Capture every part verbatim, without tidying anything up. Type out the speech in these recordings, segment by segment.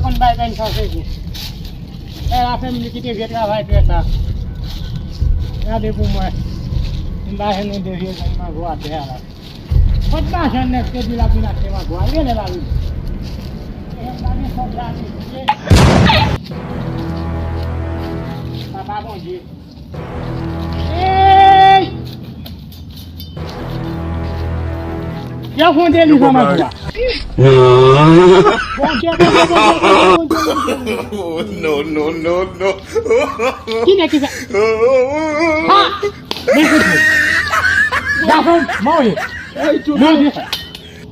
Konn bay bèn san sezi. E la fè m li kite vye travay trè sa. Gade pou mwen. M pa jwenn yon de vye zòn mango atè a la. Kot lajan nèg te di l ap vin achte mango a? Rele la wi. E m pa gen kòb la mesye. Papa Bondye. Ey! Yo fè yon deliv nan mango a. Bondye, Bondye, Bondye, Bondye, Bondye. Oh, no, no, no, no. Ki nèg ki fè? Ha! Men kout men. Gason, mwen ye. Mwen ye.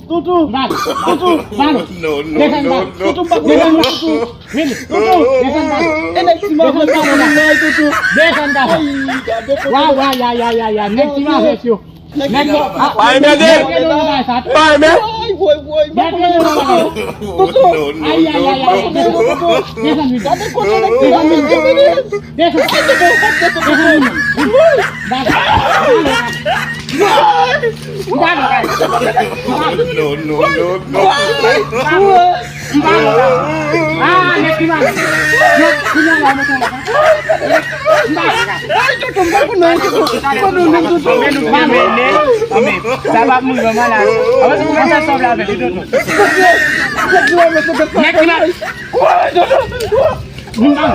Toutou, Balo, Toutou, balo. No, no, Desann no, balo. no. Toutou, m pa Desann konn balo. Toutou. Vini. Toutou, desann balo. E nèg ti mavèl pa konn nan toutou. Desann balo. Ay, gade Wa, kote. wa, ya, ya, ya, ya. Nèg ti mavèl yo. Nèg yo. Ah, Pa renmen de. Nèg yo nan bagay sa. Ay, woy, woy, m pa konn nan toutou. Toutou. Ay, ay, ay, ay. Desann, desann, desann. Gade kote nèg ti mavèl yo vini. Desann. Desann. No, no, no, no. Ah, nèg ki mal. Yo, kounye a la, mete yon lòt. Ay, toutou, m pa konn nan toutou. M pa konn nan toutou. Men nou fè mennen, men sa va mouri manman la. Avan se pou mwen sa sòv la avèk li toutou. Nèg ki mal. Moun pa.